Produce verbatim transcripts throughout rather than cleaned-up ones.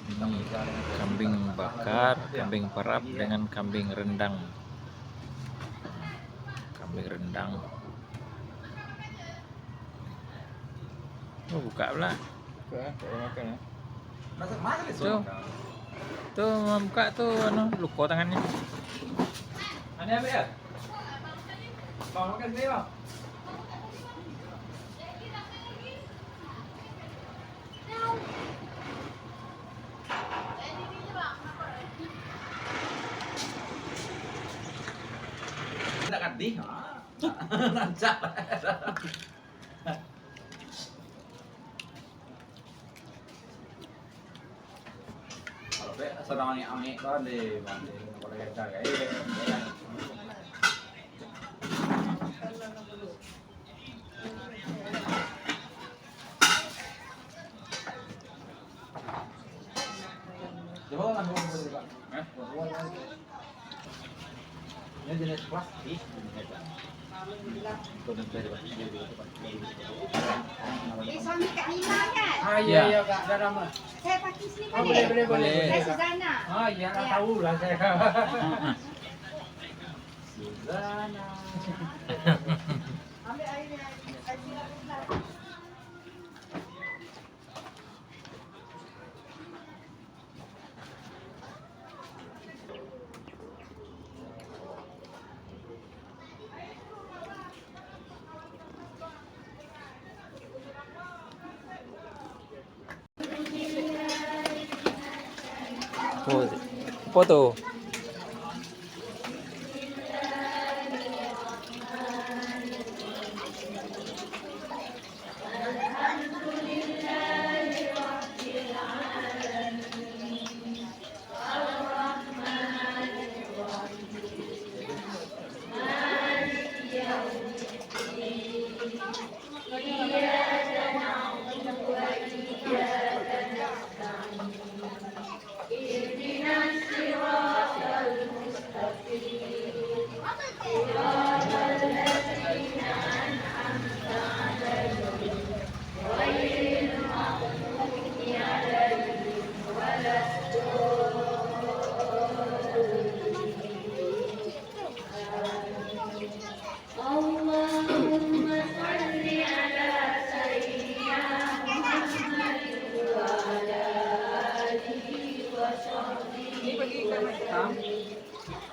Ini kambing bakar, kambing parap dengan kambing rendang. Kambing rendang. Oh, buka pula. Buka, tak payah makan, eh. Masak, masak dia tu. Suruh makan. Tu, buka tu, anu, luka tangannyo. Ane ambil ya? Bang, makan sini, Bang. Nak kadih, ha. Rancak. Kalau dek sadang angek-angek kan, deh, mandi, kalau dek cari, eh, Coba lah, coba, coba, coba. Eh? Coba lah. Ini jenis plastik. Ini suami Kak Nina, kan? Ah, iya, iya, Kak. Dah lama. Saya pakai sini boleh? Boleh, boleh, boleh. Saya Suzana. Ah, iya, tahu lah saya. Suzana. Ambil air, air, air. Oh, apo tu? اللهم صل على سيدنا محمد وعلى آله وصحبه وسلم.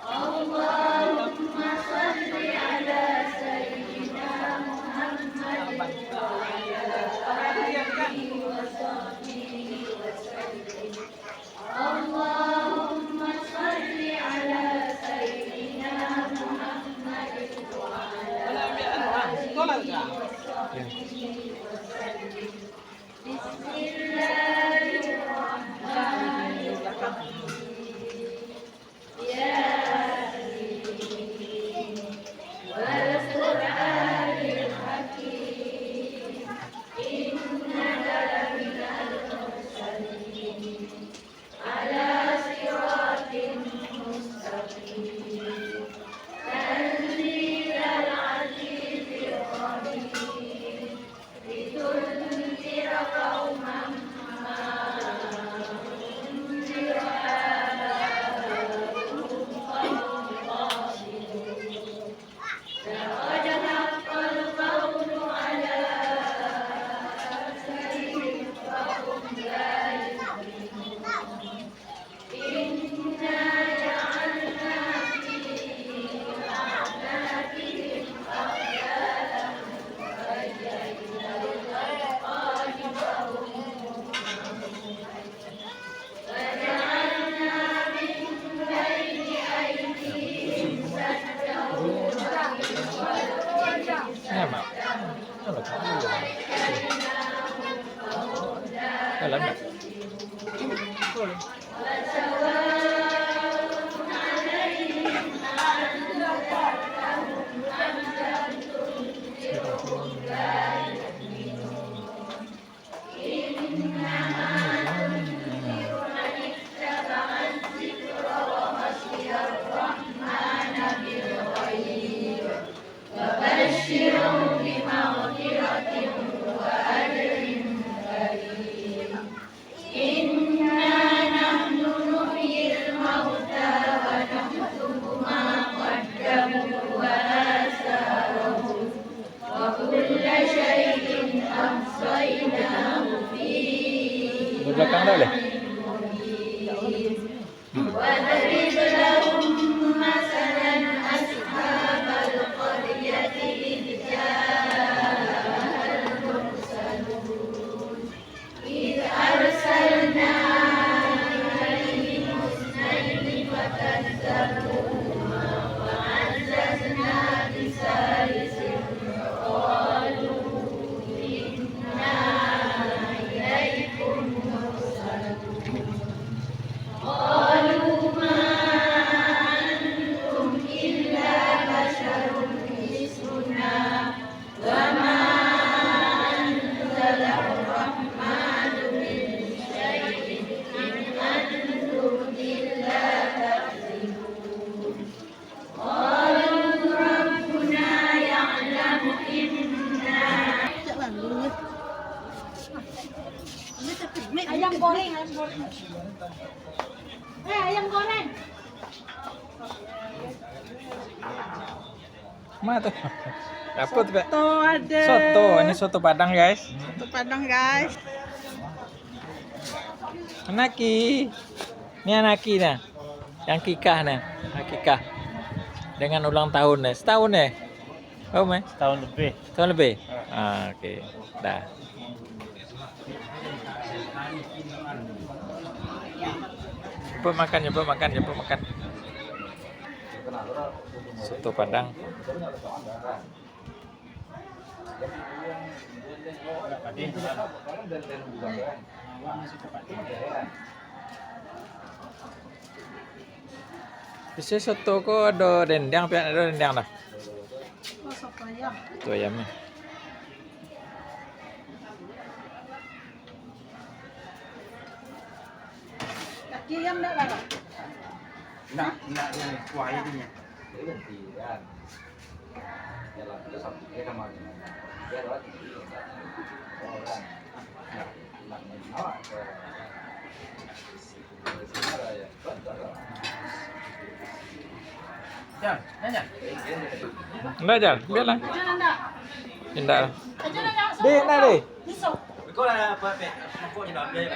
اللهم صل على سيدنا محمد وعلى آله وصحبه وسلم. اللهم صل على سيدنا محمد وعلى آله وصحبه وسلم. بسم الله الرحمن الرحيم. ياسين. والقرآن الحكيم. إنك لمن المرسلين. على صراط مستقيم. تنزيل العزيز الرحيم. لتنذر قوما ما أنذر آباؤهم فهم غافلون. لقد حق القول على أكثرهم فهم لا يؤمنون. إنا جعلنا في أعناقهم أغلالا فهي إلى الأذقان فهم مقمحون. Nyaman. Dalam tak? Di belakang dah boleh? واضرب لهم مثلا أصحاب القرية إذ جاءها المرسلون. إذ أرسلنا إليهم اثنين فكذبوهما فعززنا بثالث فقالوا إنا إليكم مرسلون. قالوا ما أنتم إلا بشر مثلنا وما أنزل الرحمن من شيء إن أنتم إلا تكذبون. قالوا ربنا يعلم إنا Ayam goreng, ayam goreng. Eh, ayam goreng. Ma tu? Apo tu, Pak? Soto ada. Soto, ini soto Padang, guys. Soto Padang, guys. Anaki. Ni anaki nah. Yang kikah nah. Akikah. Dengan ulang tahun nah. Setahun eh? Oh, mai? Setahun lebih. Setahun lebih? Ah, oke. Dah. Cepat makan, cepat makan, cepat makan. Soto Padang. Bisuak soto ko ado dendeng, pian ado dendeng dah. Oh, soto ayam. Soto ayam ni. Kaki ayam dak lah, Bang? Nak, nak yang kuah ininya. Indak, Jal. Bialah. Indak lah. Dek, indak, Dek.